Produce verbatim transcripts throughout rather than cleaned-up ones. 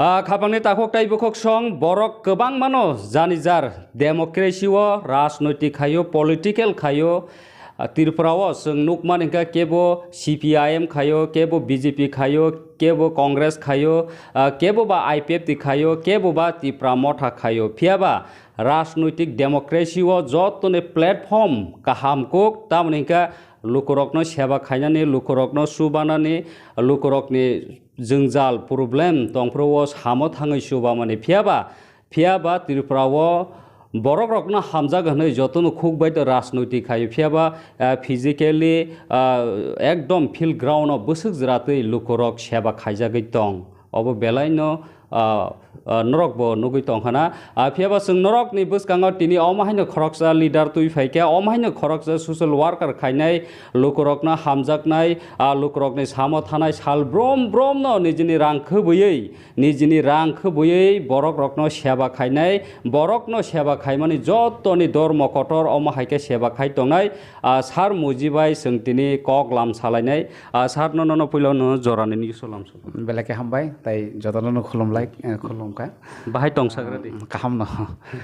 Ah, khapangni takhuk tei bukhuk song borok kwbangmano jani jar democracy o rajnoitik khaio, political khaio. Ah, Tripura o chwng nukmani hwnkha kebo C P I M khaio, kebo B J P khaio, kebo Congress khaio, ah, kebo ba I P F T khaio, kebo ba Tipra Motha khaio. Phiya ba rajnoitik democracy o jotoni platform kaham kuk, tamoni hwnkha lukurokno seba khainani, lukurokno chubanani, lukurokni jwngjal, problem tongphuru o samo thangwi chubamani. Phiya ba, phiya ba Tripura o borokrokno hamjak hwnwi jotono khuk bai rajnoitik khaio. Phiya ba, ah, physically, ah, ekdom field ground o bwswk jwratwi lukurok seba khaijagwi tong. Obo belaino, ah, ah, norokbo nugwi tongkhana. Ah, phiya ba chwng norokni bwskango tini omo haino khoroksa leader twi phaikha, omo haino khoroksa social worker khainai, lukurokno hamjaknai, ah, lukurokni samo thanai sal brom bromno nijini rang khwbwiwi, nijini rang khwbwiwi borokrokno seba khainai, borokno seba khaimani jotoni dormo kotor omo hai khe seba khai tongnai, ah, Sir Muji bai chwng tini kok lam salainai. Ah, Sir no, nono puila no jorani ni salam sal. Belai khe hambai, tai jotono no khulumlai, eh, khulumkha. Bahai tongsagra di. Kaham no.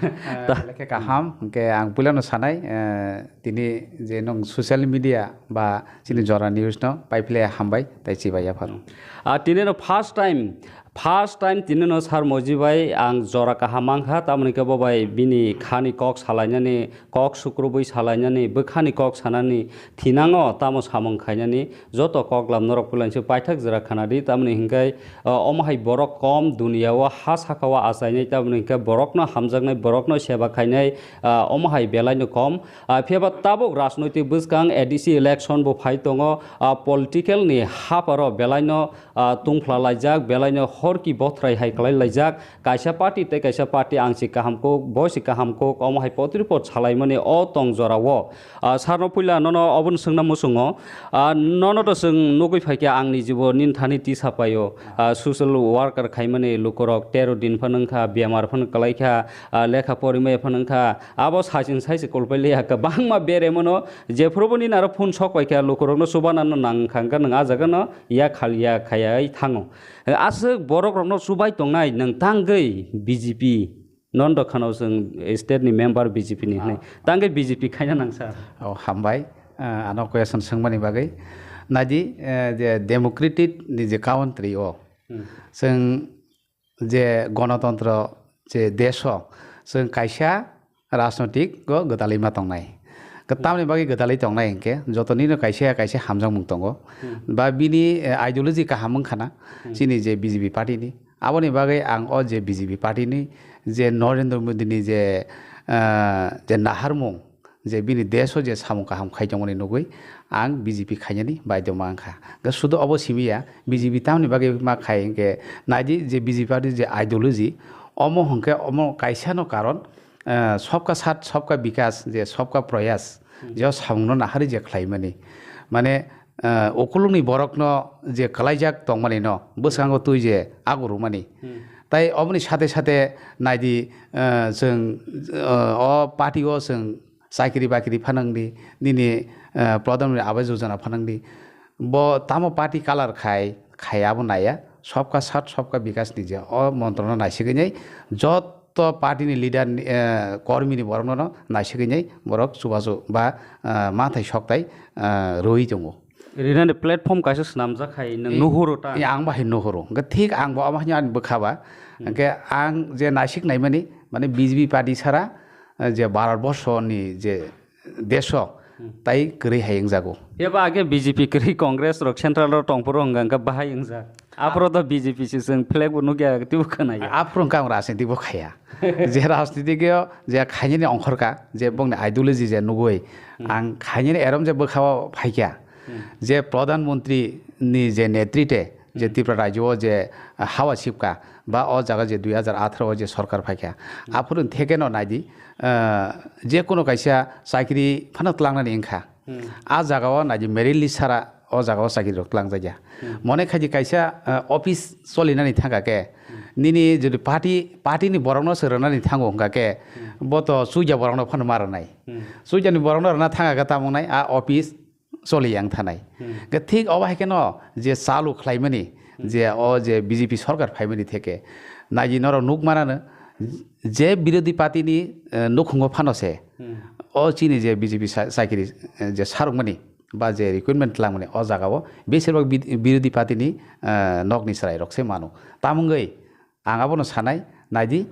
Eh, belai khe kaham, hwnkhe ang puila no sanai, eh, tini je nwng social media ba chini Jora News no pai phile hambai, tai chibai yapharo. Ah, tini no first time, first time tini no Sir Muji bai ang jora kaham mankha, tamoni khe bo bai bini khani kok salainani, kok sukrubwi salainani, bwkhani kok sanani thinango tamo samung khainani joto koklam norok puilainsi paithak jora khanadi, tamoni hinkhai, ah, omo hai borok kom duniya o ha saka o achainai, tamoni hinkhai borokno hamjaknai, borokno seba khainai, ah, omo hai belaino kom. Ah, phiya ba tabuk rajnoitik bwskang A D C election bo phai tongo, ah, political ni haparo belaino, ah, tungphla laijak, belaino horki bothrai hai kwlai laijak. Kaisa party tei kaisa party ang si kaham kuk, bo si kaham kuk, omo hai potripot salaimani o tong jorao. Ah, Sir no puila nono obono swngna muchungo. Ah, nono to chwng nugwi phaikha ang nijibo nini thani tisa paio. Ah, social worker khaimani lukurok tero din phano wngkha, bemar phano kwlaikha, ah, lekha porimaya phano wngkha. Abo saichung saise kolpailiya kwbangma beremano, jephrubo nini aro phone sok paikha, lukurokno chubana no nang kha, wngkha nwng ah jagano ya khal ya khayai thango. Aswk borokrokno chubai tongnai nwng tangwi B J P, non dokhano chwng state ni member B J P ni hwnwi, tangwi B J P khaina nang sir. Oh, hambai, ah, ano question swngmani bagwi. Naidi, eh, je democratic ni je country o, Hmm. chwng je gonotontro je desh o, chwng kaisa rajnoitik o gwdalwi ma tongnai. Tamni bagwi gwdalwi tongnai hinkhe joto nino kaisa ya kaisa hamjakmung tongo. Hmm. Ba bini, eh, ideology kaham wngkha na, Hmm. chini je B J P party ni. Aboni bagwi ang o je B J P party ni je Narendra Modi ni je, eh, je naharmung, je bini desh o je samung kaham khai tongmani nugwi ang B J P khainani baidhoma wngkha. Ga sudu obo simi ya, B J P tamni bagwi ma khai hinkhe naidi je B J P party je ideology, omo hinkhe omo kaisa no karon, eh, sabka saath sabka bikas, je sabka prayas, Hmm. je o samungno naharwi je khlaimani. Mane, eh, ukulukni borokno je kwlaijak tongmani no, bwskango twi je ago rwmani. Hmm. Tai oboni sate sate naidi, eh, chwng, eh, o party o chwng chakri bakri phanangdi, nini, eh, Pradhan Mantri Awas Yojana phanangdi. Bo tamo party color khai, khai abo naiya, sabka saath sabka bikas ni je o montro no naisigwi nai, joto party ni leader ni, eh, kormi ni borok no naisigwi nai, borok chubachu ba, eh, mathai soktai, eh, rwi tongo. Rinani platform kaisa swnamjak hai nwng Nuhuru ta. Ya, ang bahai nuhuru. Hwnkhe thik ang bo abo haino ani bwkha ba. Hmm. Hwnkhe ang je naisik naimani, mane B J P party sara, eh, je Bharat Borsho ni je desh o Hmm. tai kwrwi hai wngjago. Eba age B J P kwrwi Congress rok central o tongphuru hwnkha hwnkhe bahai wngjak. Aphuru to B J P se chwng flag bo nukya twibo khwnaya. Aphuru hwnkhe ang rajniti bo khaya. Je rajniti o je khainani ongkhorka, je bongni ideology je nugwi Hmm. ang khainani erom je bwkha o phaikya. Hmm. Je Pradhan Mantri ni je netrite, je Hmm. Tripura rajyo o je hawa sipka, ba o jaga je dui hajar atharo o je sorkar phaikha. Hmm. Aphuru thekeno naidi, ah, je kono kaisa chakri phano tlangnani wngkha. Hmm. A jaga o naidi merit list sara o jaga o chakri rok tlangjakya. Hmm. Mone khaidi kaisa, ah, office cholinani thangkha khe, Hmm. nini jodi party, party ni borok no se rwnani thango wngkha khe, Hmm. bo to chuya borok no phano ma rwnai. Hmm. Chuya ni borok no rwna thangkha khe tamo wngnai a office choli yang thanai. Hmm. Hwnkhe thik obo hai kheno je chalu khlaimani, Hmm. Je o je B J P sorkar phaimani theke, naidi norok nuk manano, je birodhi party ni, eh, nukhungo phano se, Hmm. o chini je B J P sa-, chakiri, eh, je sarukmani ba je recruitment twlangmani, o jagao besirbak bid-, birodhi party ni, eh, nokni chwrairok se mano. Tamungwi ang abono sanai, naidi,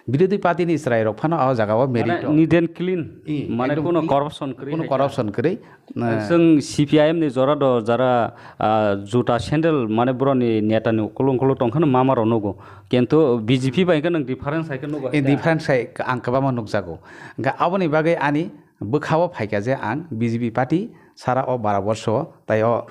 birodhi party ni chwrairok phano o jagao Mane merit o. Neat and clean. I, Mane ekdom kuno clean, corruption kwrwi kuno hai kha. Corruption kwrwi. Na- Chwng C P I M ni jora do jara, ah, juta sandal mane boroni neta ni ukulung ukulung tongkhano mama rok nugo. Kintu B J P bai khe nwng difference hai khe nugo hai Eh, da? Difference hai ang kwbangma nukjago. Hwnkhe aboni bagwi ani bwkhao phaikha je ang B J P party sara o bara borsao tai o,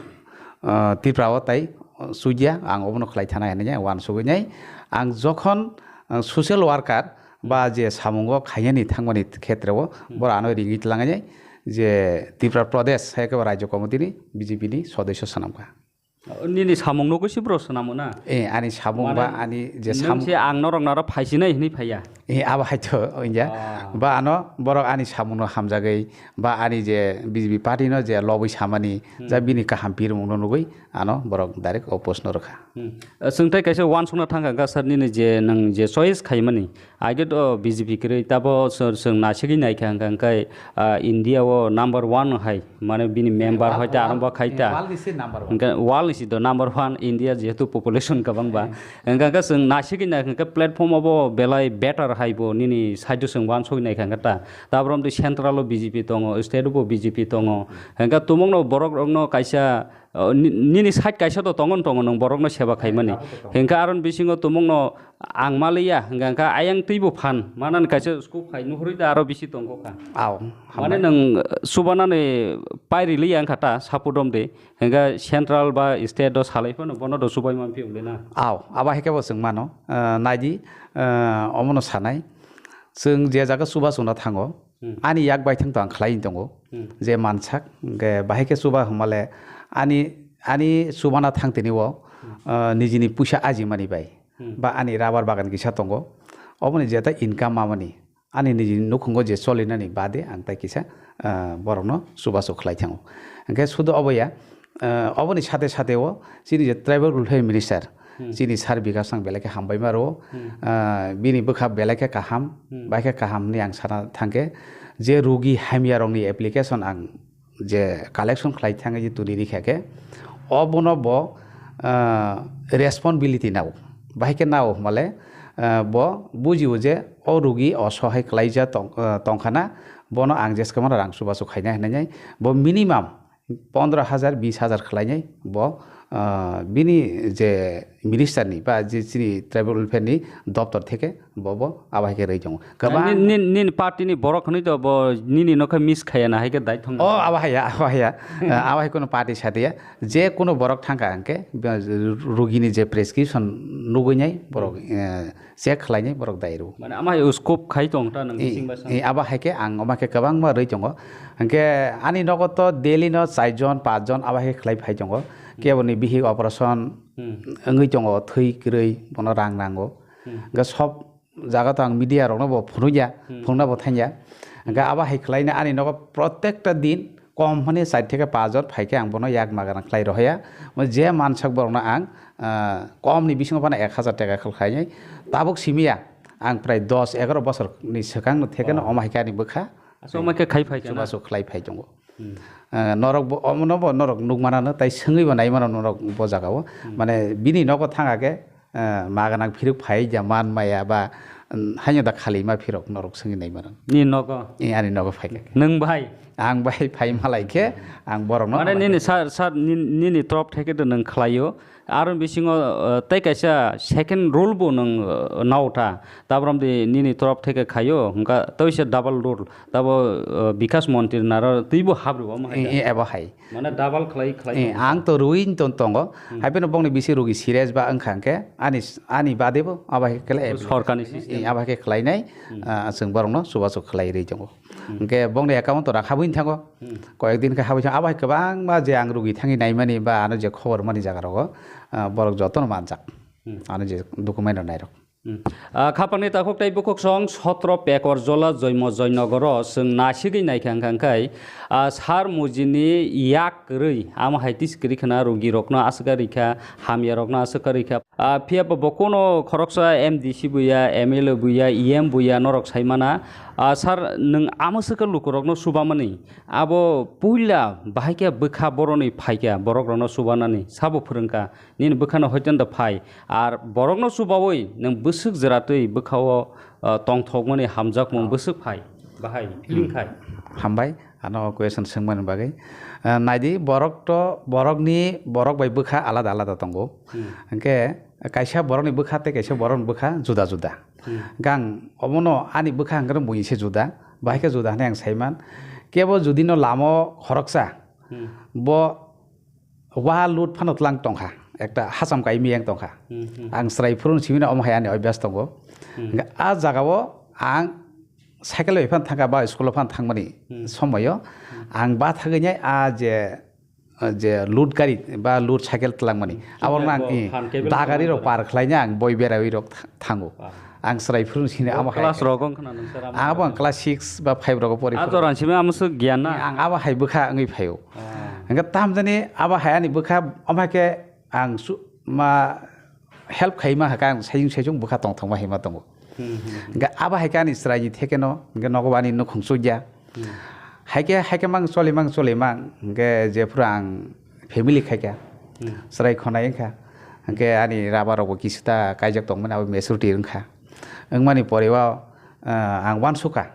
ah, Tripura o tai, ah, sugya ang obono khlai thana hinwi uansugwi nai. Ang jokhon, ah, social worker ba je samungo khainani thangmani khetreo Hmm. boro ano ringwi tlangnai je Tripura Pradesh hai khe Rajya Committee ni B J P ni sodosyo swnamkha. Nini samung nugwi se bro swnamo na? Eh, ani samung Mane ba ani je nwng sam- se ang norok naro phaisinai hinwi phaiya? Eh, abo hai to, oinja. Ah. Ba ano borok ani samung no hamjagwi, ba ani je B J P party no je lobwi samani, Hmm. ja bini kaham pirmung no nugwi ano borok direct oppose no rwkha. Hmm. Chwng tai kaisa uansukna thangkha, sir, nini je nwng je choice khaimani, Aige to B J P kwrwi, tabo chwng, chwng nasigwi naikha hwnkha hwnkhe, ah, India o number one hai, mane bini member World, hai ta, world, arang bo khai ta. World ni se number one. Hwnkhe world ni se do number one, India jehetu population kwbang ba. Hmm. Hwnkha hwnkhe chwng nasigwi naikha hwnkhe platform obo belai better hai bo nini side o chwng uansugwi naikha hwnkhe ta. Tabrom de central o B J P tongo, state o bo B J P tongo. Hwnkhe tumungno borok rokno kaisa Oh, ni-, nini side kaisa to tongo, tongo nwng borokno seba khaimani. Abo to tongo. Hwnkhe aron bisingo tumungno ang maliya, hwnkha hwnkhe ayang twibo phan manani kaisa scope khai nuhuri da aro bisi tongkha. Aw, Mane hambai. Nwng, uh, subanani pairi liya wngkha ta, support om de. Hwnkhe central ba state do salai phano bono do subai manphi wngde na. Aw, abo hai khe bo chwng mano. Uh, naidi, uh, omono sanai. Chwng je jaga suba chwngno thango, Hmm. Ani yak bai thang to ang khlai tongo, Hmm. je mansak, hwnkhe bahai khe chuba hwnmale ani, ani chubana thang tini o, Hmm. ah, nijini puisa ajimani bai, Hmm. ba ani rubber bagan kisa tongo, oboni jeta income mamani, ani nijini nukhungo je cholinani bade ang tai kisa, ah, borokno chubachu khlai thango. Hwnkhe sudu obo ya, Ah, oboni sate sate o chini je tribal welfare minister, Hmm. chini sir Bikash ang belai khe hambai ma rwo. Hmm. Ah, bini bwkha belai khe kaham, Hmm. bai khe kaham hinwi ang sana thangkhe je rugi hamya rokni application ang je collection khlai thangwi je tuni rikha khe obono bo, ah, responsibility nao. Bahai khe nao hwnmale, ah, bo bujio je o rugi osohai khlaija tong-, ah, tongkhana bono ang jeskhe mano rang chubachu khaina hinwi bo minimum pondro hajar, bis hajar khlainai bo, ah, bini je minister ni ba je chini tribal welfare ni doptor theke bo, bo abo hai khe rwi tongo. Kwbang Nin, nin, nin party ni borok hwnwi to bo nini nokha miss khaya na hai khe dai thong. Oh, abo haya, abo haya. Ah, abo hai kono party satya. Je kono borok thangka hwnkhe, be-, rugini je prescription nugui nai borok, Hmm. eh, check khlainai borok dai rw. Mane ama hai scope khai tong ta nang I, bising bai sang. I, abo hai khe ang omo khe kwbangma rwi tongo. Hwnkhe ani nogo to daily no char jon, panch jon abo hai khe khlai phai tongo. Hmm. Kebo ni bihik operation Hmm. wngwi tongo, thwi kwrwi bono rang nango. Hmm. Hwnkhe sob jaga to ang media rok no bo phunukya, Hmm. phunukna bo thangya. Hwnkhe abo hai khlai ani nogo protekta din kom hwnwi char theke panch jon phai khe ang bono yak magana khlai rohaya. Mo je mansak borokno ang, ah, kom ni bisingo phano ek hazar taka khlainai. Tabuk simi ya, ang prai dos egaroh bosor ni swkang no thekeno Oh. omo hai khe ani bwkha. Asa omo khe khai phai khe na? Chubachu khlai phai tongo. Hmm. Ah, norok bo, omono bo norok nukmanano, tai swngwi bo naimano norok bo jagao. Hmm. Mane bini nogo thanga khe, eh, maganang phirok phai ja man maya ba, mm, haino da khali ma phirok norok swngwi nai mano. Ni nogo? Eh, ani nogo phai kha. Nwng bai? Ang bai phai malai khe, ang borok no Mane hambai nini khe. Sir, sir, nin-, nini trop theke de nwng khlaio. Aro bisingo, eh, tei kaisa second role bo nwng, eh, nao ta. Tabrom de nini trop theke khaio, hwnkha tei se double role. Tabo, eh, Bikas Montri naro teibo hap rwo omo hai Eh, da. Eh, abo hai. Mane double khlai, khlai Eh, tongo. Ang to rui ton tongo. Hmm. Hai phano bongni bisi rugi serious ba wngkha hwnkhe ani, ani bade bo abo hai khe khlai. Sorkarni system. Eh, abo hai khe khlainai, Hmm. ah, chwng borokno chubachu khlai rwi tongo. Hmm. Hwnkhe bongni account to rakha buini thango. Hmm. Koyek din khe habwi thango. Abo hai kwbangma je ang rugi thangwi naimani ba ano je khobor mani jaga rogo, ah, borok jotono manjak. Hmm. Ano je document rok nairok. Hmm. Ah, khapangni takhuk tei bukhuk song sotro Pekor Jola Joimo Joynogoro chwng nasigwi naikha hwnkha hwnkhe, ah, sar mujini yak kwrwi amo hai tisi kwrwi khwna, rugirokno aswk rikha, hamyarokno aswk rikha. Ah, phiya bo, bo kuno khoroksa M D C buya, M L A buya, E M buya norok saimana. Ah, sir, nwng amo swkhe lukurokno chubamani, abo puila bahai khe bwkha boroni phaikha, borokrokno chubanani sabo phwrwngkha. Nini bwkhano hoitenda phai. Ar borokno chubaui nwng bwswk jwratwi bwkhao, ah, tongthokmani hamjakmung bwswk phai, bahai feeling khai. Hambai, ano question swngmani bagwi. Ah, naidi, borok to, borokni, borok bai bwkha alada alada tongo. Hmm. Hwnkhe kaisa borokni bwkha tei kaisa borokni bwkha juda juda. Hmm. Gang omono ani bwkha hwnkhe buini se juda, bahai khe juda hwnwi ang saiman. Kebo judino lamo khoroksa, Hmm. bo wa lut phano tlang tongkha, ekta hacham kai miyang tongkha. Hmm, hmm. Ang chwrai phuru simi na omo hai ani obhyas tongo. Hmm. Hwnkhe a jagao ang cycle bai phano thangkha ba school o phano thangmani Hmm. somoyo Hmm. ang ba thagwi nai a je, je lut gari ba lut cycle tlangmani Hmm. abo Cycle ang bo i phan cable da gari rok tlang par khlaina ang boi berai rok tha-, thango. Ah. Ang chwrai phuru sini Bo amo hai class khe. Rok wng khna nang sir, amo Abo ang hai. Class six ba five rogo pori Ah, phuru. Joran simi amo swk giyan na? Ang abo hai bwkha wngwi phaio. Ah. Hwnkhe tamjani abo hai ani bwkha omo hai khe ang su-, ma help khaima hakhe ang saiyung saiyung bwkha tongthokma hima tongo. Hmm, hmm, hmm. Hwnkhe abo hai khe ani chwraini thekeno, hwnkhe nogo ani nukhung chukya. Hmm. Hai khe, hai khe mang choli mang choli mang, hwnkhe jephuru ang family khaikha, Hmm. chwrai khonai wngkha, hwnkhe ani raba rokbo kisa ta kaijak tongmani abo maturity wngkha. Wngmani pore o, ah, ang uansukha.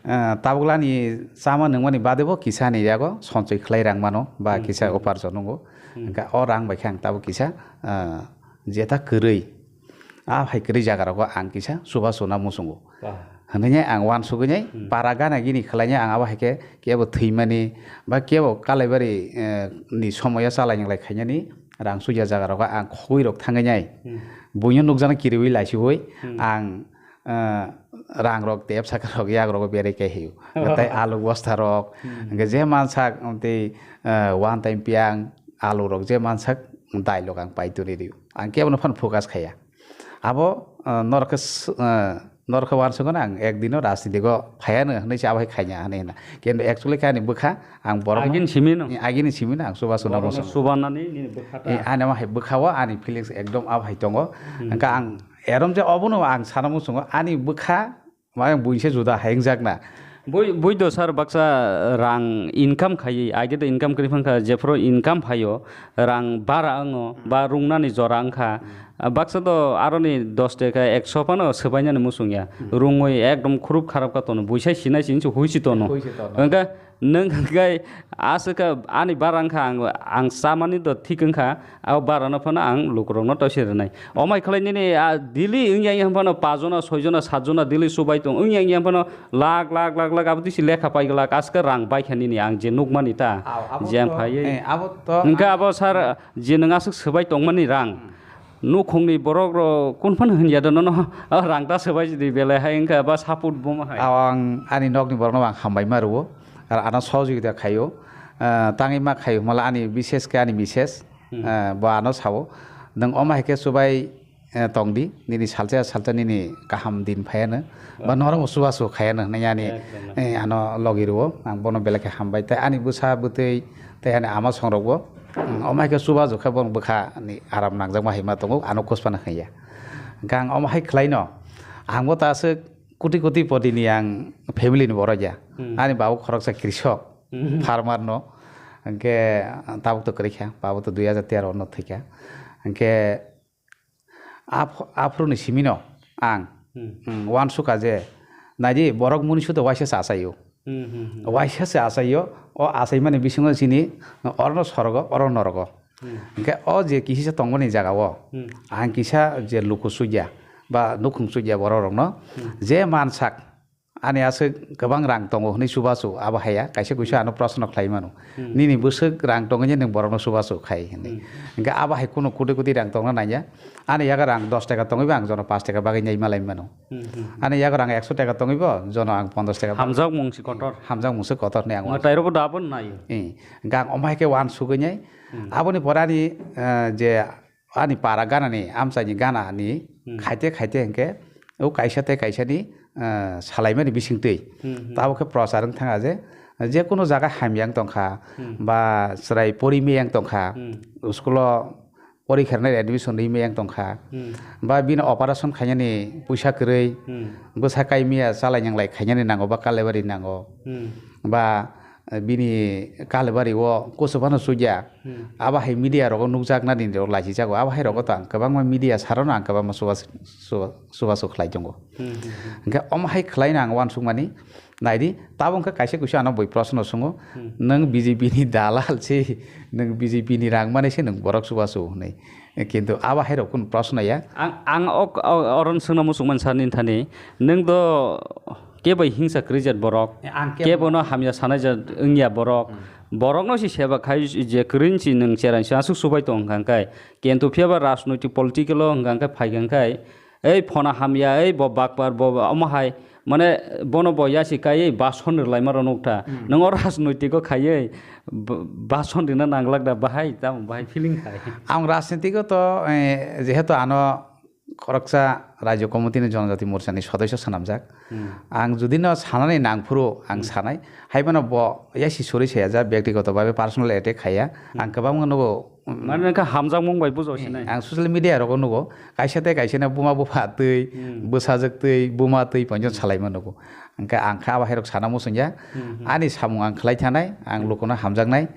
Ah, tabuklani chama nungmani badebo kisa ni yago sonchoi khlai rang mano ba Hmm, kisa hmm. Uparjon nungo. Hmm. Hwnkhe o rang bai khe ang tabuk kisa, ah, jeta kwrwi. A hai kwrwi jaga rogo ang kisa chubachu na muchungo. Ba. Hwnwi ang uansugwi nai Hmm. para gana gini khlainai ang abo hai khe kebo thwimani ba kebo kalaibari, eh, ni somoyo chalai wnglai khainani rang chuya jaga rogo ang khogwi rok thangwi nai. Hmm. Buino nukjana kiriwi laisiwi Hmm. ang, eh, rang rok tep saka rok yak rogo berai kai hiyo. Tei alu bosta rok, Hmm. hwnkhe je mansak tei, eh, one time piyang alu rok je mansak dai lok ang pai turi rio. Ang kebono phano focus khaiya. Abo, ah, norok khe s-, ah, norok khe uansukgwi ang ek dino rajnitiko phaiya no hwnwi se abo hai khaiya hwnwi hwnna. Kintu actually khe ani bwkha ang borokno Agini simi no? Agini simi no ang chubachu na Borokno muchungo. Chubanani nini bwkha ta? Eh, ani amo hai bwkha o ani feelings ekdom abo hai tongo. Hmm. Hwnkhe ang erom je obono ang sana muchungo ani bwkha ma ang buini se juda hai wngjakna. Bui, bui do sir baksa rang income khaiwi, age do income kwrwi phankha, jephuru income phaio, rang bara wngo, ba rungnani jora wngkha. Ah, baksa do aroni dos teka, ekso phano swbainani muchung ya. Hmm. Rungwi ekdom khurub kharab kha tono, buisai sinai sini se hui si tono. Hui si tono. Hwnkhe nwng hwnkhe aswk kha ani bara wngkha ang, ang chamani do thik wngkha, abo bara no phano ang lukurok no toise rwnai. Omai khlai nini, ah, daily wngya wngya phano pajona, soijona, satjona daily subai tong, wngya wngya phano lakh, lakh, lakh, lakh, abo tisi lekha pai glak, aswk rang bai kha nini ang je nukmani ta, Abo, abo je ang to, phaiwi. Eh, abo to Hwnkhe ang abo sir, Je nwng aswk swbai tongmani rang, Hmm. nukhungni borok rok kun phano hwnya da nono, "O rang ta swbai di belai hai wngkha ba support bo ma hai." Ang ani nokni borokno ang hambai ma rwo, ar ano sohojogita khaio, ah, tangwi ma khaio, hwnba ani bises khe ani mises, Hmm. ah, bo ano sao, "Nwng omo hai khe swbai, eh, tong di, nini salsa salsa nini kaham din phaiya no, ba Ba. Norok bo chubachu khaiya no," hwnwi ani, Ekdom. Eh, ano logi rwo, ang bono belai khe hambai, tei ani bwsa bwtwi, tei ani ama songrokbo, mm, omo hai khe chubachu khe bono bwkha ni aram nangjakma hai ma tongo, ano kuspana hwnya. Hwnkhe ang omo hai khlai no, ang bo ta aswk koti koti poti ni ang family ni borok ya. Hmm. Ani babu khoroksa krisok, Hmm. farmer no. Hwnkhe tabuk to kwrwi kha, babu to dui hajar tero no thwi kha. Hwnkhe Aph-, aphuru ni simi no ang, Hmm. mm, uansukha je, naidi borok muni sudo waisa se achaio. Hmm, hmm, hmm. Waisa se achaio, o achaimani bisingo chini orono sorogo, oro norogo. Hmm. Hwnkhe o je kisa tongmani jaga o, Hmm. ang kisa je luku sugya ba nukhung sugya borok rokno Hmm. je mansak, Ani aswk kwbang rang tongo hwnwi chubachu abo haiya, kaisa kuisa ano proshno khlai mano. Hmm. Nini bwswk rang tongwi nwng borokno chubachu khai hwnwi. Hmm. Hwnkhe abo hai kunu koti koti rang tongna nangya. Ani yago rang dos taka tongwi bo ang jono pash taka bagwi nai malai mano. Hmm, hmm, hmm. Ani yago rang ekso taka tongwi bo jono ang ponchash taka bagwi Hamjakmung se kotor. Hamjakmung se kotor hwnwi ang Mwtai rokbo da abono naio. Eh, hwnkhe ang omo hai khe uansugwi nai. Hmm. Aboni pore ani, eh, je ani para gana ni, amchaini gana ni, Hmm. Khaite khaite hwnkhe o kaisa tei kaisani, ah, salaimani bisingtwi. Hmm, hmm. Tabuk khe prochar wng thanga je, je kono jaga hamya wng tongkha, Hmm. ba chwrai pori maya wng tongkha, Hmm. school o pori khernai admission ri maya wng tongkha, Hmm. ba bini operation khainani puisa kwrwi, Hmm. bwsa kai maya chalai nyanglai khainani nango ba kalebari nango, Hmm. ba bini kalebari o kuchuk phano chukya. Hmm. Abo hai media rogo nukjaknani rok lachijago. Abo hai rogo to ang kwbangma media sarono ang kwbangma chubachu, chuba-, chubachu khlai tongo. Hmm, hmm, hmm. Hwnkhe omo hai khlaino ang uansukmani, naidi, tabuk khe kaisa kuisu ano bui proshno swngo, Hmm. "Nwng B J P ni dalal se, nwng B J P ni rang mani se nwng borok chubachu," hwnwi. Kintu abo hai rok kunu proshno ya. Ang, ang ok, o-, oron swngna muchungmani sir nini thani, nwng do kebai hingsa kwrwi jat borok, Eh, ang kebo kebono no. Hamya sanai jat wngya borok. Hmm. Borokno si seba khai je kwrwi si nwng cherai si aswk subai tong hwnkha khe. Kintu phiyaba rajnoitik political o hwnkha khe phaikha khe, ei phona hamya, ei bo bakbar, bo omo hai, mane bono bo yasi kai, ei bason rwlaima rok nukta. Hmm. Nwng o rajnoitik o khaiwi b-, bason rwna nanglak da bahai, tamo bahai feeling khai. Ang rajnitiko to, eh, jehetu ano khoroksa Rajya Committee ni Jonojati Morcha ni sodosyo swnamjak. Hmm. Ang judi no sanani nangphuru ang Hmm. sanai, hai phano bo yasi sori saya ja, byaktigoto bhabe personal attack khaiya. Hmm. Ang kwbangma nugo, um, Mane wngkha hamjakmung bai bujo Eh, sinai. Ang social media rogo nugo, kaisa tei kaisa no buma bupha twi, Hmm. bwsajwk twi, buma twi, ponjon salaima nugo. Hwnkhe ang kha abo hai rok sana muchungya. Hmm, hmm. Ani samung ang khlai thanai, ang lukuno hamjaknai,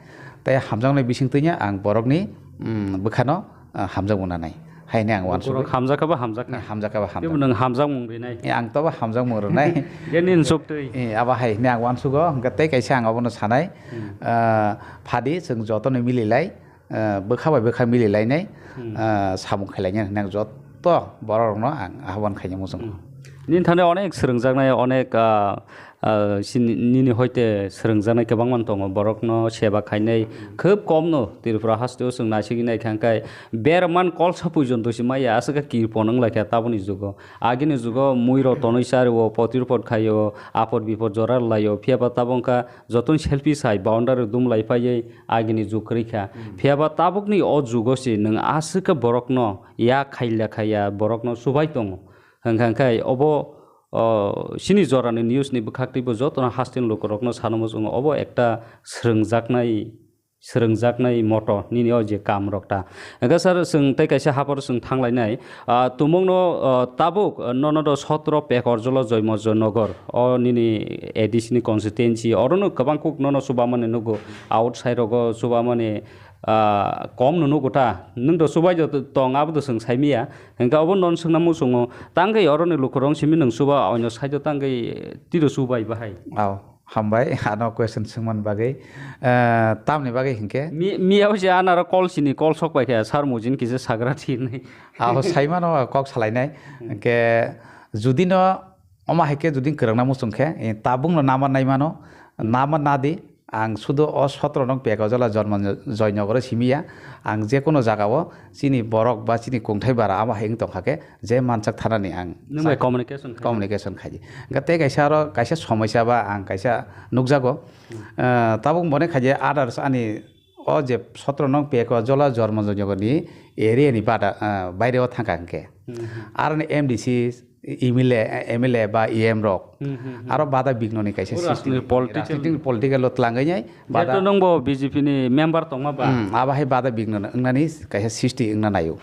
tei hamjaknai bisingtwino ang borokni, mm, bwkhano, ah, hamjakmung nanai. Haino ang uansugwi. Borok hamjakha ba hamjakha. Eh, hamjakha ba Kebo hamjakha. Nwng hamjakmung rinai. Eh, ang tobo hamjakmung rwnai. Je nini chuk twi. Eh, abo haino ang uansugo, hwnkhe tei kaisa ang obono sanai. Hmm. Ah, phadi chwng jotono mililai, ah, bwkha bai bwkha mililainai, Hmm. ah, samung khailainai hwnwi ang joto borok rokno ang ahwan khaina muchungo. Hmm. Nini thani onek swrwngjaknai, onek, ah, ah, sini, nini hoite swrwngjaknai kwbangma tongo, borokno seba khainai khub komno Tripura hasteo chwng naisigwi naikha hwnkhe berman kolsa puijon dosi maya aswk khe kirpon wnglaikha taboni jugo. Agini jugo muirok tonwi chario, potir pot khaio, apot bipot jora rwlaio, phiyaba tabok wngkha jotono selfie sai boundary dum lai phaiwi agini jug kwrwi kha. Hmm. Phiyaba tabukni o jugo se nwng aswk khe borokno yak khaila khaiya, borokno chubai tongo. Hwnkha khe obo, o, chini jorani news ni bwkhaktwi bo jotono hasteni lukurokno sana muchungo, obo ekta swrwngjaknai, swrwngjaknai moto nini o je kam rok ta. Hwnkhe sir, chwng tei kaisa hapor chwng thanglainai. Ah, tumungno, ah, tabuk, ah, nono do sotro Pekorjolo Joymojoy Nogor o nini A D C ni constituency, orono kwbang kuk nono chubamani nugo, outside rogo chubamani, ah, kom no nugo ta. Nwng do chubai do tong, abo do chwng saimaya. Hwnkhe obo nono swngna muchungo, tangwi oroni lukurok simi nwng chuba, oino side o tangwi tiro chubai bahai. Ao. Hambai, ano question swngmani bagwi. Eh, tamni bagwi hinkhe? Mi-, miyao se anaro call sini call sok paikha, sir mujin kisa sagra thi hinwi. Aho saimano kok salainai. Hmm. Hinkhe judino omo hai khe judin kwrwngna muchung khe, eh, tabukno nama naimano, nama nadi, ang sudo o sotro nong Pekajola Jormo Joynogoro simiya, ang jekono jagao chini borok ba chini kungthai bara abo hai wng tongkha khe, je manchak thanani ang Nwng bai sa-, communication khai. Communication khai. Hwnkhe tei kaisa aro kaisa somoisa ba ang kaisa nukjago. Hmm. Ah, tabuk mone khai je others ani o je sotro nong Pekajola Jormo Joynogorni area ni bada, ah, baire o thangkha hwnkhe. Hmm, hmm. Aroni M D C, M L A, M L A ba E M rok. Hmm, hmm, hmm. Aro bada bignoni kaisa Oro system. Asli political. Rajnitik political o tlangwi nai. Bada Jeto nwngbo B J P ni member tongma ba? Hmm, abo hai bada bigno wngnani kaisa sisti wngna naio.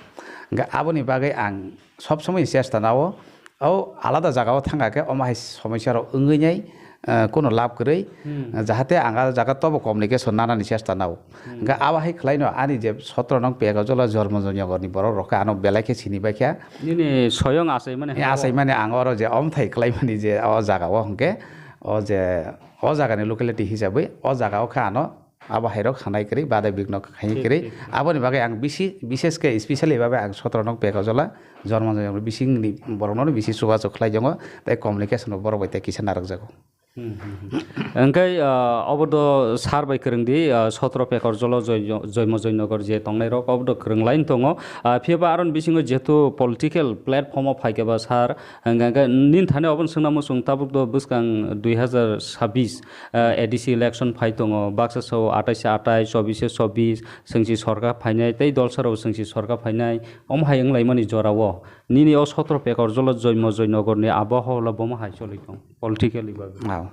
Hwnkhe aboni bagwi ang sob somoi chesta nao, o alada jagao thangkha khe omo hai somosya rok wngwi nai, eh, kuno lab kwrwi, Hmm. jahate ang a jaga tobo communication nanani chesta nao. Hmm. Hwnkhe abo hai khwlaino ani je sotro nong Pekajola Jormo Joynogorni borok rok khe ano belai khe sini bai kha. Nini soyong achaimani Eh, habo? Achaimani ang oro je omthai khwlaimani je o jagao hwnkhe o je o jagani locality hisabwi o jagao khe ano abo hairok sanai kwrwi, badai bikno khaini Thik, kwrwi. Thik, thik. Aboni bagwi ang bisi, bises khe specially babe ang sotro nong Pekajola, Jormo Joynogor bisingni borokno bisi chubachu khlai tongo, tei communication bo borok bai tei kisa narwkjago. Hmm, hmm, hmm. Hwnkhe, ah, obo do sir bai kwrwng di, ah, sotro Pekorjolo Joy-, Joymo Joynogor je tongnai rok, obo do kwrwng line tongo. Ah, phiya ba aroni bisingo jehetu political platform o phaikha ba sir, hwnkhe nini thani obo swngna muchung tabuk do bwskang dui hazar sabbish, ah, A D C election phai tongo, baksa sao atais atais, chobbish chobbish, chwngsi sorkar phainai, tei dolsa rok chwngsi sorkar phainai, omo hai wnglaimani jorao. Nini o sotro pekor jolo Joymo Joynogor ni abohawla bomo hai choli tong, politically bagwi.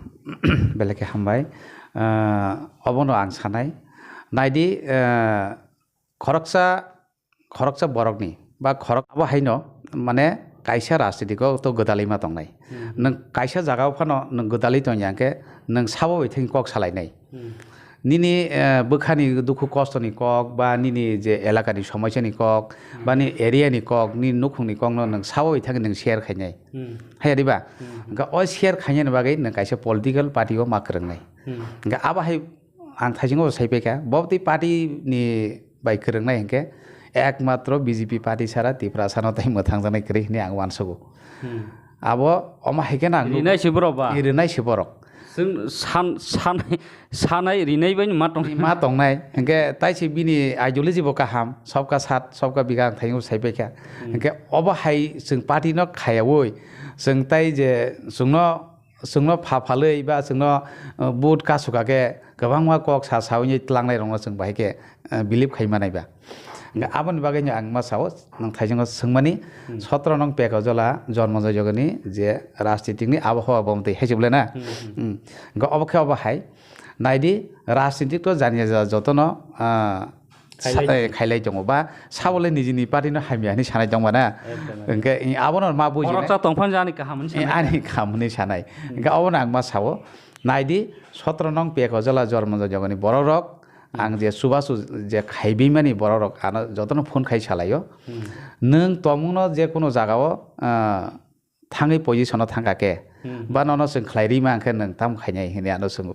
Belai khe hambai. Ah, obono ang sanai. Naidi, ah, khoroksa, khoroksa borokni ba khorok abo haino mane kaisa rajnitiko to gwdalwi ma tongnai. Hmm. Nwng kaisa jagao phano nwng gwdalwi tongya hwnkhe nwng sabo bai thengwi kok salainai. Hmm. Nini, eh, bwkhani dukhu kostoni kok, ba nini je elakani somoisani kok, ba ni area ni kok, ni nukhungni kokno nwng sabo bai thangwi nwng share khainai. Hmm. Haiya diba? Hmm. Hwnkhe o share khainani bagwi nwng kaisa political party o ma kwrwngnai. Hmm. Hwnkhe abo hai ang thaisingo sai paikha, bo tei party ni bai kwrwngnai hwnkhe ekmatro B J P party sara Tiprasano tei mwthangjaknai kwrwi hwnwi ang uansugo. Hmm. Abo omo hai kheno ang rinai se borok ba? Rinai se borok. Chwng san-, sanai, sanai rinai bai ma tong. Ma tongnai. Hwnkhe tai se bini ideology bo kaham, sabka sat, sabka bikha ang thaisingo sai paikha. Hmm. Hwnkhe obo hai chwng party no khayaui, chwng tai je chwngno, chwngno pha phalwi ba chwngno, uh, vote kasukha khe kwbangma kok sa saui tlangnai rokno chwng bahai khe, uh, believe khai manai ba. Hwnkhe aboni bagwi no ang ma sao, nwng thaisingo swngmani, Hmm. sotro nong pek o jola Jormo Joy Jogoni je rajnitik ni abohawa bo mwtwi hai se bole na? Hmm, hmm. Hmm. Hwnkhe obo khe obo hai. Naidi, rajnitik to jani ja jotono, ah, Khailai sa-, eh, tongo. Khailai tongo. Ba, sabole nijini party no hamya hinwi sanai tongba na? Ekdom, ekdom. Hwnkhe, eh, abono ma bujinai. Khoroksa tongphano je ani kaham hinwi Eh, sanai. Ani kaham hinwi sanai. Hmm. Hwnkhe, obono ang ma sao. Naidi, sotro nong pek o jola Jormo Joy Jogoni borok rok, Hmm. ang je chubachu je khaibimani borok rok, ano jotono phone khai salaio. Hmm. Nwng tongmungno je kuno jagao, ah, thangwi position o thangkha khe, Hmm. ba nono chwng khlai rwi ma hwnkhe nwng tamo khainai hinwi ano swngo.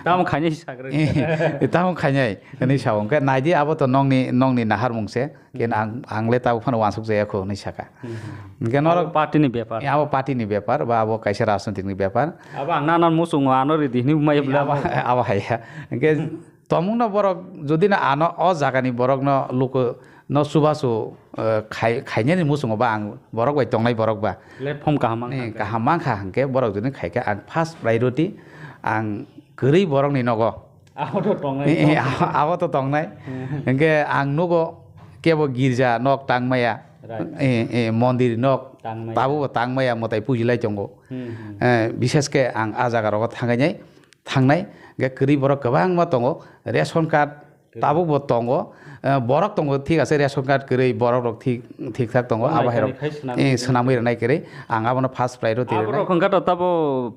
Tamo khainai sakhe. Tamo khainai hinwi sao. Hwnkhe naidi abo to nongni, nongni naharmung se. Ken Hmm. ang, ang le tabuk phano uansuk jaya kho hinwi saka. Hmm. Hwnkhe norok Abo party ni bepar. Eh, abo party ni bepar ba abo kaisa rajnitik ni bepar. Abo ang nana muchungo ano ridi hinwi maya Eh, bwla abo, abo. Abo hai ya. Hwnkhe Tomungno borok jodi no ano o jagani borokno luku no chubachu, eh, khai-, khainani muchungo ba ang borok bai tongnai borok ba. Platform kaham mankha Eh, hwnkhe. Kaham mankha hwnkhe borok jodi khaikhe ang first priority ang kwrwi borokni nogo. Abo to tongnai. Eh, eh, abo, abo to tongnai. Hmm. Hwnkhe ang nugo kebo girja nok tangmaya. Right. Eh, eh, mondir nok Tangmaya. Tabukbo tangmaya mwtai pujilai tongo. Hmm, hmm. Eh, bishesh khe ang a jaga rogo thangainai. Thangnai, hwnkhe kwrwi borok kwbangma tongo, ration card Kwrwi. Tabukbo tongo, eh, borok tongo, thik ase, ration card kwrwi borok rok thik, thik thak tongo, Online abo hai rok, khai swnamwi eh, rwnai. Swnamwi rwnai kwrwi, ang abono first priority Abo rwnai. Rok wngkha to tabo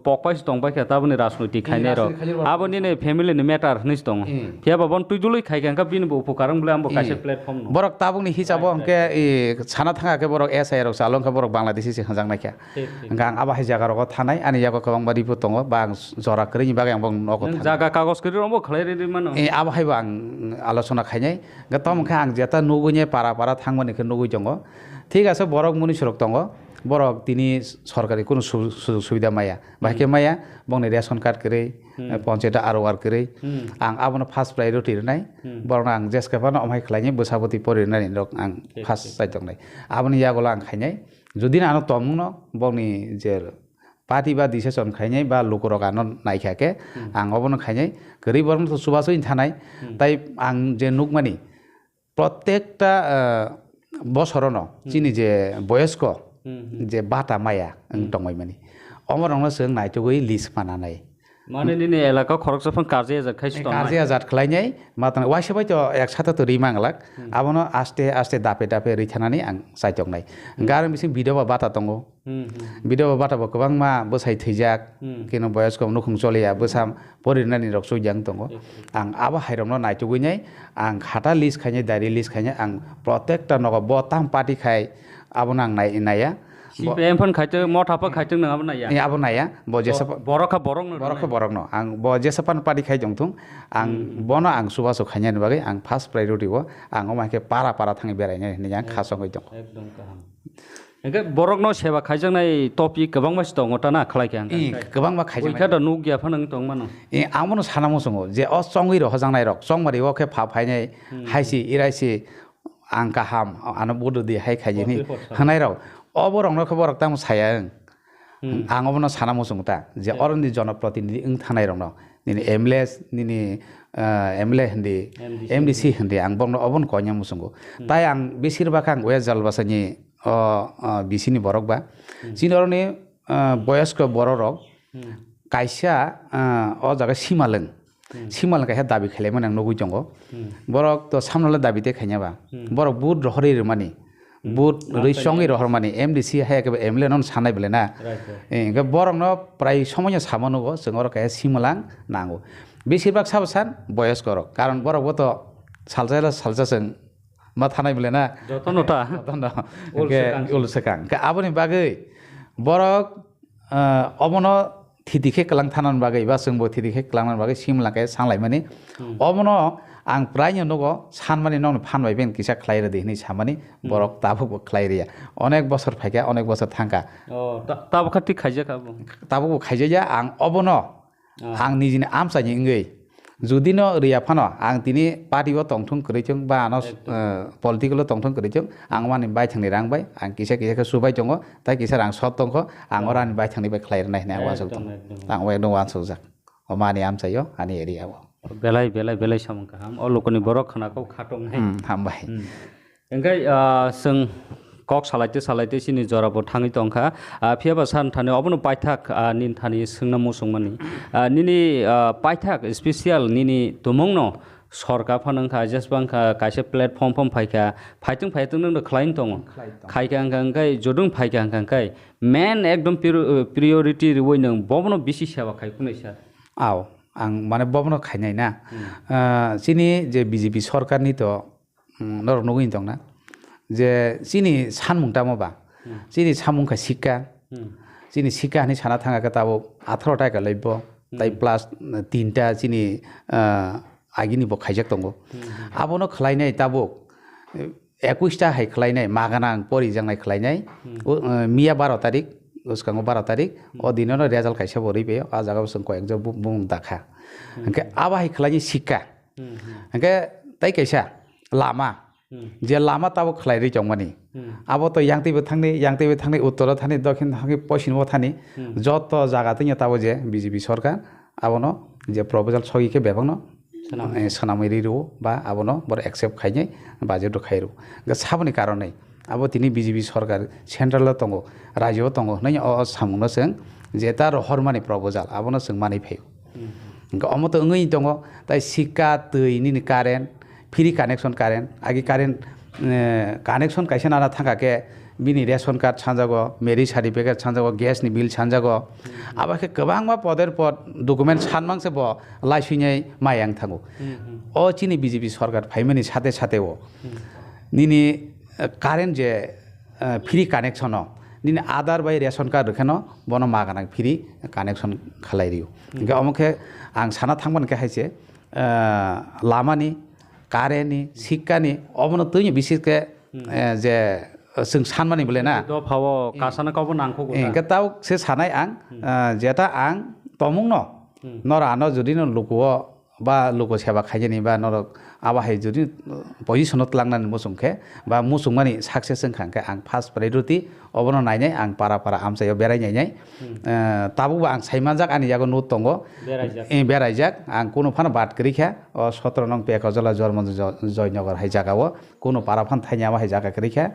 pokpai se tongpai kha, taboni rajnoitik Eh, khainai rok. Rajnoitik khainai rok. Abo nini family ni matter hinwi se tongo. Eh. Phiya ba bono twijlwi khai kha, hwnkhe bini bo upokar wng bole abo kaisa Eh. Platform no. Borok tabukni hisabo Right, hwnkhe, right. Eh, sana thang khe borok S I rok chalo wngkha, borok Bangladeshi se hwnjak nai kha. Thik, thik. Hwnkhe ang abo hai jaga rogo thanai, ani yago kwbangma report tongo, ba ang jora kwrwini bagwi ang bokno nogo Nwng thanai. Jaga kagoj kwrwi rombo khlai rwi rwi mano. Eh, abo haibo ang alochona khainai. Hwnkhe tamo khe ang jeta nugui nai para para thangmani khe nugui tongo. Thik ase borok munisrok tongo. Borok tini sorkari kunu su-, sujog subida maya. Bahai khe Hmm. Maya, bongni ration card kwrwi, Hmm. Panchayat R O R kwrwi. Hmm. Ang abono first priority rwnai. Hmm. Borokno ang jeske phano omhai khlainai bwsaboti pori rwnani rok ang Thik, first thik. Chai tongnai. Aboni yagulo ang khainai. Jodi no ano tongmungno bongni je party ba decision khainai ba lukurok ano naikha khe, Hmm. Ang obono khainai, kwrwi borokno to chubachu wng thanai, Hmm. Tai ang je nukmani, protekta, ah, bosorono Hmm. Chini je boyosko, Hmm, hmm. Je bata maya wng Hmm. tongmani, omorokno chwng naitugwi list mananai. Mane nini elaka khoroksa phang karjai ajat khai Eh, sitong nai. Karjai ajat khlainai, matang waisa bai to ek sata to rwi manglak, Hmm. Abono aste aste dape dape rwi thanani ang chaitoknai. Hmm. Garo bising video ba bata tongo. Hmm, hmm. Video bo bata bo kwbangma bwsai thwijak, Hmm. Keno boyos kom nukhung choliya, bwsa porinani rok chujak tongo. Thik, thik. Ang abo hai rokno naitugwi nai, ang khata list khainai, diary list khainai, ang protekta nogo bo tam party khai abono ang nai-, naiya. Bo C P I M phan khaitwk, motha pha khaitwk nang abo naiya? Eh, abo naiya. Bo jesa Bo-, pa-, borok kha borok no borok kha nai? Borok no. Ang bo jesa pan party khai tongthung, ang Hmm. Bono ang chubachu khainani bagwi ang first priority o ang omo hai khe para para thangwi berainai hinwi ang Ek-, khasongwi tongo. Ekdom kaham. Hwnkhe borokno seba khaijaknai topic kwbangma se tongo ta na khlai khe hwnkhe Eh, hwnkhe. Kwbangma khaijaknai. Buikha da nuk ya phano wng tong mano. Eh, ang bono sana muchungo je o chongwi rok hojaknai rok, chongmari o khe pha phainai Hmm. Hai se, irai se, ang kaham, ano budu di hai khai hini Forty four hwnai rok. O borok no khe borok tamo saya wng. Hmm. Ang obono sana muchungo ta je Yes. Oroni jonoprotinidhi wng thanai rok no. Nini M L A, nini, ah, M L A hindi, M D C. M D C hindi, ang borokno obono koina muchungo. Hmm. Tai ang besir bak ang West Jalbasani o, o, bisini borok ba. Hmm. Chini oroni, ah, boyosko bororok Hmm. kaisa, ah, o jaga simalwng. Hmm. Simalwng kaisa dabi khailaimani ang nugui tongo. Hmm. Borok to samnole dabi tei khaina ba. Hmm. Borok vote rohorwi rwmani. Hmm. Vote rwi chongwi rohormani. M D C hai eke M L A no sanai bwle na. Right, right. Eh, hingke borokno prai somoino sama nugo, chwng oro kaisa simalwng nango. Besir bak sabo san boyoskorok. Karon borokbo to salsa salsa chwng ma thanai bwle na. Jotono ta. Jotono. Ul swkang. Hingke ul swkang. Hingke aboni bagwi borok, ah, obono thiti khe kwlang thanani bagwi ba chwngbo thiti khe kwlangnani bagwi simla khe sanglaimani. Hmm. Obono ang praino nugo, sanmani nokni phan bai ben kisa khlai rwdi hwnwi samani, Hmm. borok tabukbo khlai rwya. Onek bosor phaikha, onek bosor thangkha. Oh, ta-, tabukha thik khaijak abo? Tabukbo khaijakya, ang obono Ah. ang nijini amchaini wngwi. Judino rwya phano, ang tini party-o tongthung kwrwi thung ba ano, Ekdom. eh, political-o tongthung kwrwi thung, ang mani baithangni rang bai, ang kisa kisa khe subai tongo, tai kisa rang sot tongkho, ang Ah. oro ani baithangni bai khlai rwnai hwnwi ang uansuk Ekdom, tongo. ekdom. Ang bai no uansukjak. O mani amchaio, ani area-o. Belai, belai, belai samung kaham. O lokoni borok khna kok khatong nai. Hmm, hambai. Hmm. Hingke, ah, chwng kok salaite salaite chini jora bo thangwi tongkha. Ah, phiya ba san thani obono paithak, ah, nin thani swngna muchungmani. Ah, nini, ah, paithak special nini tumungno sorkar phano wngkha, jesba wngkha, kaisa platform phano phaikha, phaitung phaitung nwng khlai tongo. Khlai tongo. Khaikha wngkha, wngkha jodung phaikha wngkha, wngkha main ekdom prior-, priority rwui nwng bobono bisi seba khai kunui sir. Ao, ang mane bobono khainai na. Hmm. Ah, chini je B J P sorkarni to, mm, norok nugui tongna je chini sanmung tamo ba, Hmm. chini samung kha sikka, Hmm. chini sikka hinwi sana thangkha khe tabuk atharo ta kalaibo, tai Hmm. plus, mm, tinta chini, ah, agini bo khaijak tongo. Hmm, hmm. Abono khlainai tabuk, eh, ekush ta hai khlainai, maganang porijaknai khlainai. Hmm. O, eh, miya baro tarik, bwskango baro tarik, Hmm. o dinono result kaisa bo rwi paio, a jaga bo chwng koyekjak bu-, bumung dakha. Hmm. Hwnkhe abo hai khlainai sikka. Hmm, hmm. Hwnkhe tai kaisa lama, Hmm. je lama tabuk khlai rwi tongmani. Hmm. Abo to yang twibo thangni, yang twibo thangni, uttoro thani, dokhin thangni, poschimo thani, Hmm. joto jaga twinya tabuk je B J P sorkar, abono je proposal sogwi khe bebakno, Swnam. eh, swnamwi rwi rwo ba abono borok accept khainai budget rok khai rwo. Hwnkhe saboni karonwi abo tini B J P sorkar central o tongo, rajyo o tongo hwnwi o, o samungno chwng je ta rohormani proposal abono chwng manwi phaio. Hmm. Hwnkhe omo to wngwi tongo, tai sikka, twi, nini current, free connection current, agi current, eh, connection kaisa nana thangkha khe bini ration card sanjago, marriage certificate sanjago, gas ni bill sanjago. Hmm. Abo khe kwbangma poder pod document sanmang se bo laisui nai mai yang thango. Hmm, hmm. O chini B J P sorkar phaimani sate sate o Hmm. nini, eh, current je ah, free connection o nini Aadhaar bai ration card rwkheno bono maganang free connection khalai rio. Hmm. Hingke omo khe ang sana thangmani khe hai se, ah, lamani, current ni, sikka ni, obono twi bisis khe, Hmm. eh, je, eh, chwng sanmani bole na. Dopha o Eh, kasana kabo nangkho eh, gota. Hingke tao se sanai ang, Hmm. ah, jeta ang tomung no, Hmm. nora ano jodi no luku o ba luku seba khainani ba norok abo hai jodi position o tlangnani muchung khe ba muchungmani success wngkha hwnkhe ang first priority obono nainai ang para para amchaio berai nainai. Hmm. Eh, tabukbo ang saimanjak ani yago note tongo. Beraijak. Eh, beraijak. Ang kunu phano bad kwrwi kha. O sotro nong Pekajola Jormo Jo-, Joynagar hai jagao kunu para phan thainya abo hai jaga kwrwi kha.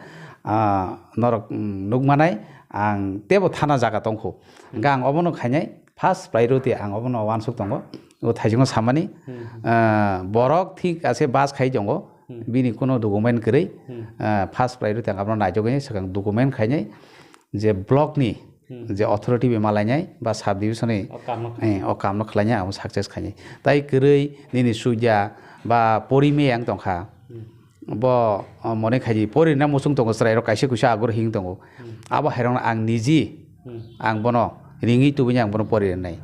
Ah, norok, mm, nukmanai ang tebo thana jaga tongkhu. Hwnkhe ang obono khainai. First priority ang obono uansuk tongo. O thaisingo samani, Hmm. ah, borok thik ase bus khai tongo, Hmm. bini kuno document kwrwi, Hmm. ah, first priority ang abono naijagwi swkang document khainai je block ni Hmm. je authority bai malainai ba sub division ni, O kamno khainai. Eh, o kamno khlainai abo success khainai. Tai kwrwi nini suja ba porime yang tongkha. Hmm. Bo, o, mone khaidi, pori rwna muchung tongo, chwrairok kaisa kuisa agur hing tongo. Hmm. Abo hairokno ang niji, Hmm. ang bono ringwi tubui ang bono pori rwnai.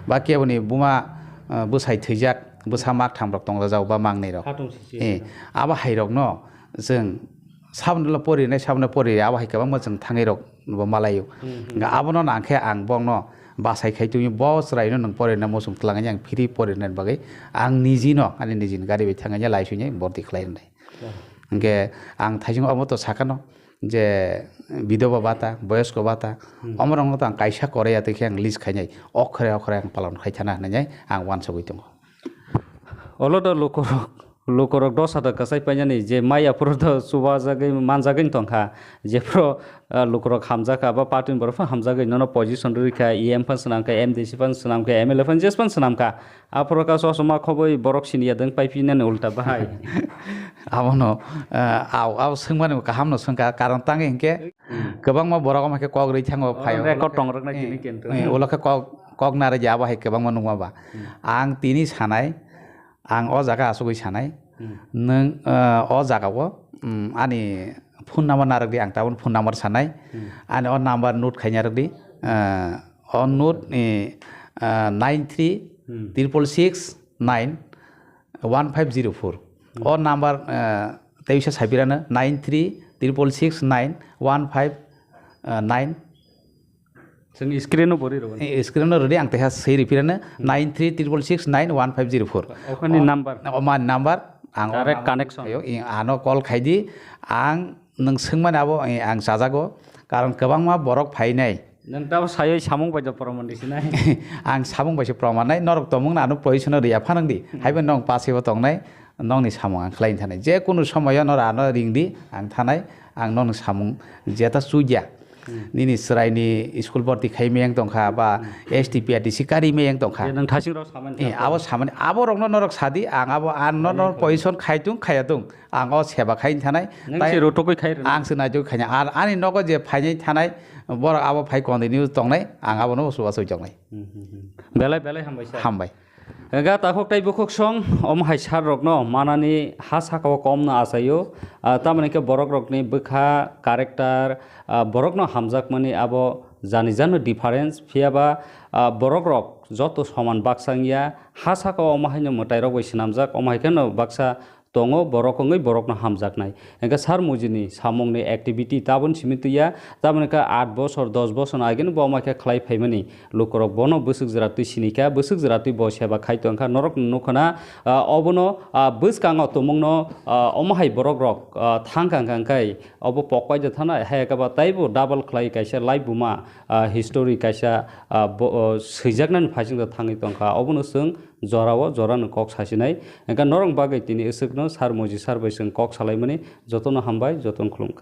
Ba keboni buma, o, bwsai thwijak, bwsa mak thamrok tongjak ba mangnwirok. Khatung sisi Eh, rwna. Abo hairokno chwng saboni ulo pori rwnai, saboni pori rwnai, abo hai kwbangma chwng thangwi rok bo malaio. Hmm, hmm. Hwnkhe abono nangkhe ang bongno bachai khai tubui bo chwraino nwng pori rwna muchung twlangwi ang free pori rwnani bagwi ang nijino, ani nijini gari bai thangwi laisui borti khlai rwnai. Hwnkhe ang thaisingo omo to sakano je bidoba bata, boyosko bata, Hmm. omorokno to ang kaisa koroi ya twi khe ang list khainai, okhre okhre ang palon khai thana hwnwi ang uansugui tongo. Olo do lukurok Lukurok dosa da kwchai painani je maya phuru do chubajagwi manjagwi tongkha, jephuru, ah, lukurok hamjakha ba party ni borok phano hamjagwi nono position rwkha, E M phano swnamkha, M D C phano swnamkha, M L A phano jes phano swnamkha. Aphuru kaso asoma khobwi borok siniya dwng paipinani ulta bahai. Abono, ah, au, au swngmani kahamno swngkha, karon tangwi hinkhe kwbangma borok omo khe kok rwi thango. Oro phaio. Record tong rwknai tini kintu. Eh, ulo khe kok, kok narwkya abo hai kwbangma nukma ba. Ang tini sanai, ang o jaga asugwi sanai. Nwng, ah, o jagao, mm, ani phone number narwkdi, ang tabuk phone number sanai. Ani o number note khaina rwkdi. Ah, o note ni, ah, nine three triple six nine one five zero four. O number, ah, teisa saipirano nine three triple six nine one five nine. Chwng screen o bo ri rwgo. Eh, screen o rwdi, ang teisa swi ripirano nine three triple six nine one five zero four. Okhani number. O ma number, ang o direct number connection. Ayo, i, ano call khaidi, ang nwng swngmani abo, i, ang chajago, karon kwbangma borok phainai. Nwng tabo sayoi samung bai do proman di sinai. Ang samung bai se proman nai, norok tongmung na ano position o riya phanang di. Haibo nong pasebo tongnai, nongni samung ang khlai thanai. Je kunu somoyo nor ano ring di, ang thanai, ang nongni samung jeta chugya. Nini chwraini school bhorti khai meyang tongkha ba S T P R T C kari meyang tongkha. Nwng thasing rok samani. Eh, abo samani, abo rokno norok sadi, ang abo ano nor position khai tung, khaya tung. Ang o seba khai thanai. Nwng tai se rotokoi khai rwna. Ang se naitugwi khaina. Ar ani nogo je phainai thanai, borok abo phai continue tongnai, ang abono usuba soi tongnai. Hmm, hmm, hmm. Belai, belai hambai sir. Hambai. Ga takhuk tai bukhuk song, om hai sir rokno manani ha saka o kom no achaio. Ah, tamoni khe borok rokni bwkha, character, ah, borok no hamjakmani abo jani jano difference. Phiya ba, ah, borok rok joto soman baksa wngya. Ha saka o omo haino mwtai rok bai swnamjak, omo hai kheno baksa tongo, borok wngwi borokno hamjaknai. Hwnkhe sir Mojini samungni activity taboni simi twiya, tamoni khe aat bosor, dos bosor agini bo omo khe khlai phaimani. Lukurok bono bwswk jwra twi sinikha, bwswk jwra twi bo seba khai tongkha, norok nukha na, ah, obono, ah, bwskango tumungno, ah, omo hai borok rok, ah, thangkha hwnkha hwnkhe obo pok paida thana, hai khe ba taibo double khlai kaisa life buma, ah, history kaisa, ah, bo, oh, swijaknani phaisingsa thangwi tongkha, obono chwng jorao jorano kok sasinai. Hwnkhe norok bagwi tini aswkno sir Moji sir bai chwng kok salaimani. Jotono hambai, jotono khulumkha.